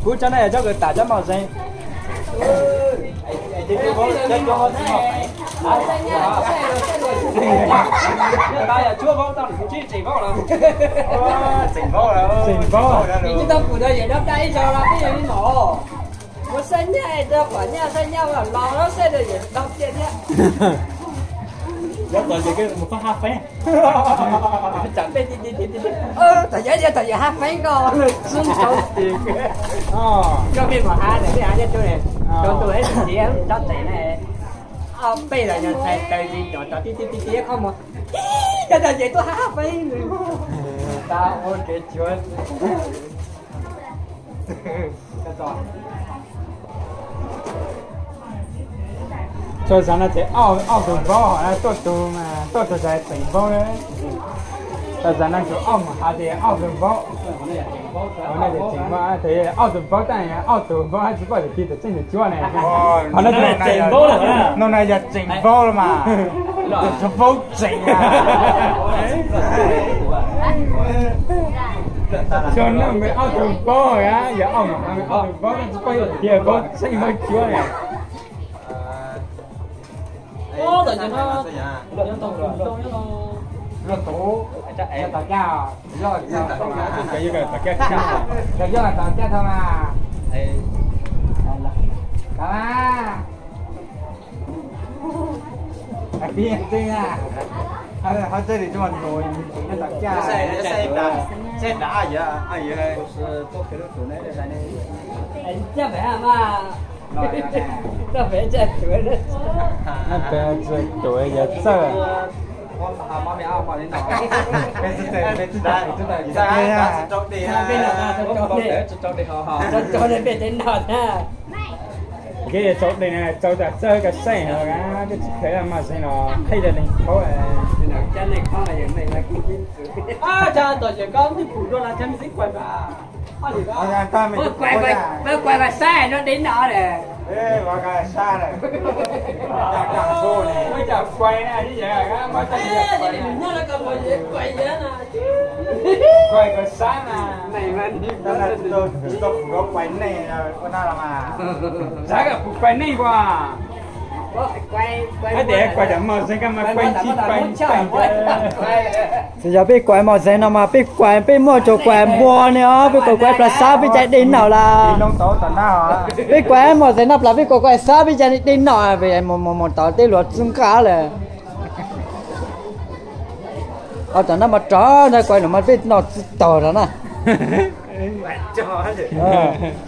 Kuv cov no yog cov kws tam cov mos zeeg. Tseem paub, tsis tau pum rau yawm dab dab ib zaug los peb yuav li no. Muab saib nyaj es rau qhov nyaj saib nyaj los los saib rau yawm dab tiag thiab. Yog tom yawm mus pab hab feeb. Tom yawm, yog tom yawm hab feeb koj xub ntshau tiag. Koj pheej mus hab ntawm peb hab nyob rau ne, rau tus es tsis tsob tes ne. Ob peb los yog txhais taws tsis tom tom ti ti ti ti qhov muag. Cov tom yawm tuaj hab feeb. Tab ua kev cuav. Txog zav no ces ob tug npaub, tuaj tug mas tuaj tug tseem npaub. Txog zav no tsuas ob mus hav ces ob tug npaub. Tseem npaub, ob tug npaub tab ob tug npaub tsis paub tus twg tseem tus cuab ne. Qhov no tseem npaub, no na yog tseem npaub los mas. Tseem npaub tseem. Tsuas no ob tug npaub, yog ob mus hav ob tug npaub tsis paub tus twg npaub tseem npaub cuab ne. Luag tus, luag tom caj, luag tom caj tau mas. Tau mas. Qhov tseeb li tsis muaj nus, luag tom caj. Caj pem mas, caj pem caj tuav, tuav yog txawj. Peb no, peb no, peb no. Ces tsau dej na, tsau tas txawj koj saib no, twb tsis kheev mos zeeg no, qhib rau neeg paub. Peb kuav mas saib no deb no lawm. Kuav na, kuav na. Txav koj puas kuav neej puas? Hais tias kuav cov mos zeeg koj mas kuav ntsis kuav ntsis. Txawm yog peb kuav mos zeeg no mas peb kuav peb muaj tsuas kuav npua ne os, peb kuav kuav plas xab peb cai dej noj lawm. Peb kuav mos zeeg no plas peb kuav kuav xab peb cai dej noj, mus mus tod tej luag txij nqa lawm. Ho tom no mas rov ntawd kuav no mas peb noj tsis tau rau na.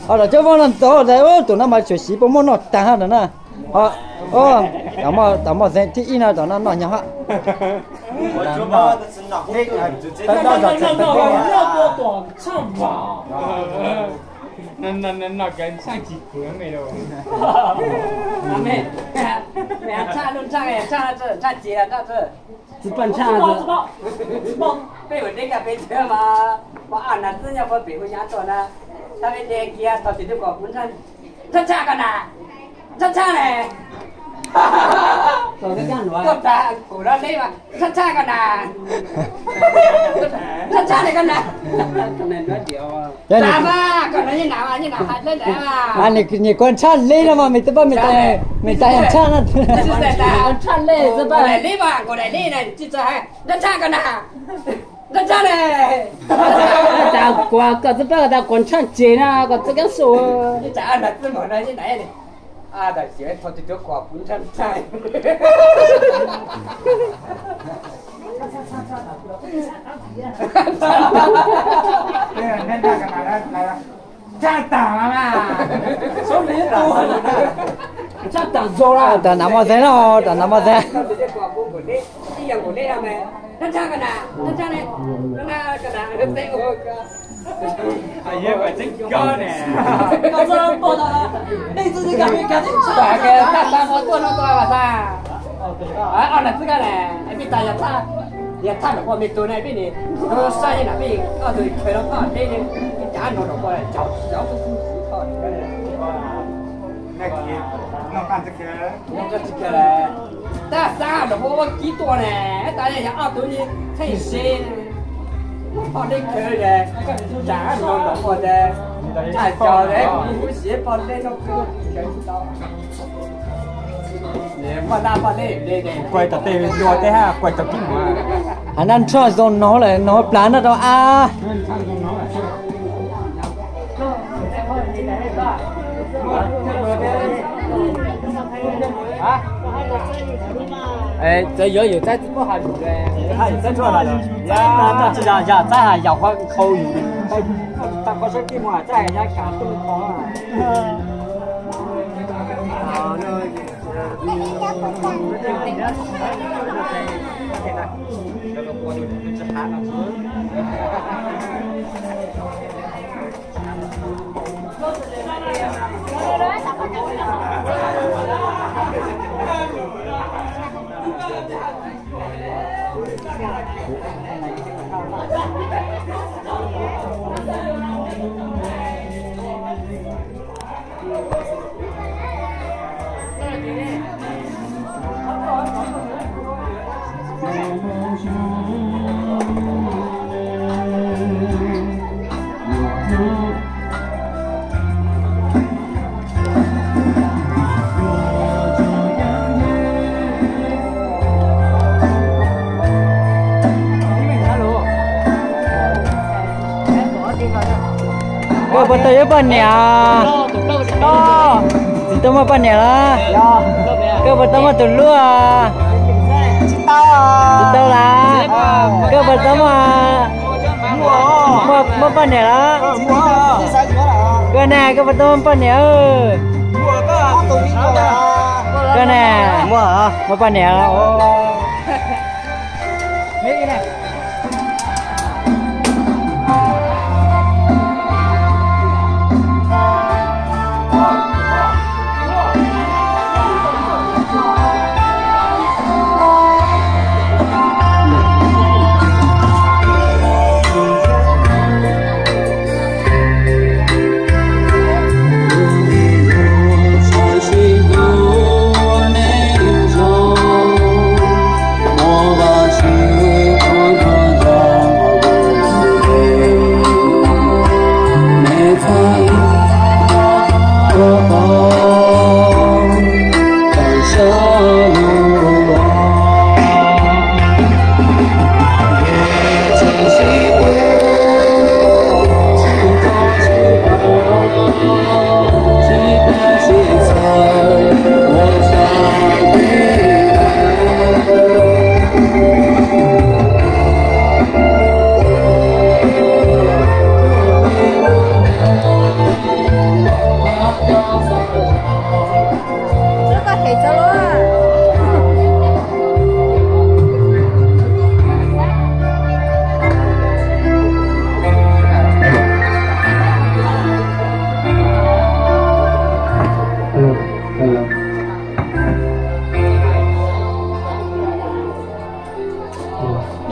Ho tom cov voj no ntxov tus no mas tsuas siv puas muaj noj tag rau na. Tom mos zeeg thib ib no tom no noj nyog hab. Tsis paj ntshaj, peb ua deb kag peb thiab mas, pom aj nas txwb nyob puag pem ua nyav tuaj na, tab peb de kiag thaum twg twb kom kuv ntshaj, ntshaj tshaj koj na, ntshaj tshaj ne. Tuaj tag kuv lub deb mas ntshaj tshaj koj na, ntshaj tshaj ne koj na. Tag mas koj no yeej nas mas yeej nas hais deb ntawd mas. Nyias kuav ntshaj li no mas mej twb pab mej tas, mej tas ntshaj na. Ntshaj li mas kuv daim li na tsis txawj hais ntshaj tshaj koj na. Ntshaj tshaj ne. Tas kuav koj twb pab tas kuav ntshaj tseg na koj twb keeb su. Tam sim thaum twg tuaj kom kuv ntshaj tshaj. Tshaj tag mas, tshaj tag zoo, tshaj tag zoo, tag nas mos zeeg no, tag nas mos zeeg. Ob nas txwb koj ne, peb tas yog thaj, yog thaj ntawm poj me tug na peb nim, saib na peb ob tug khaws rau thaj deb, peb cav no rau poj cav cav. Noj qab txij kawg, noj qab txij kawg. Tab xab los ua kib tuaj ne, tas yog ob tug ni theej se, poj dej kawg ne, cas no los ua tas, cas cov ne, kuv siv poj dej no kawg, kuaj tom tej dua tej hab kuaj tom kib mus. Has naj nrho zoo no lawm, no plav no rau ab. Txawm yuav yus txaib tsis muaj hais lus, txaib tsis yog yam txaib hais yam qhov nkhaus yus, tag koj saib tij mus txaib hais yam kam tuj qhov. Koj puas tau yuav poj niam? Tsis tau muaj poj niam los? Koj puas tau muaj tus hlub? Tsis tau las. Koj puas tau muaj, muaj poj niam los? Koj ne, koj puas tau muaj poj niam? Koj ne, muaj poj niam los?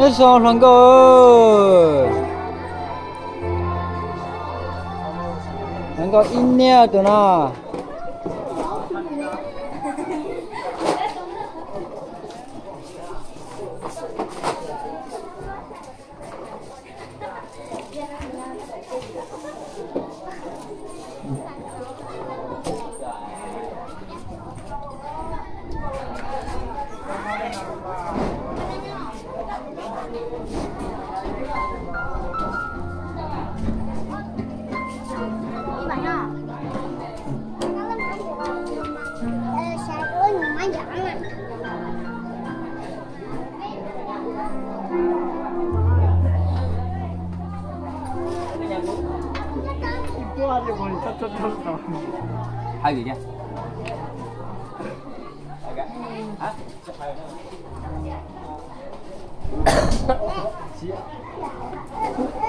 Nyob zoo hluas nkauj, hluas nkauj ib niab tus no. Hais li cas?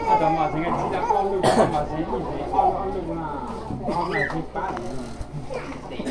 Ob tug mas tseem nqa tsis tau ob lub, ob lub mas tseem ib tseem ob lub ob lub na, ob lub mas tseem pab li.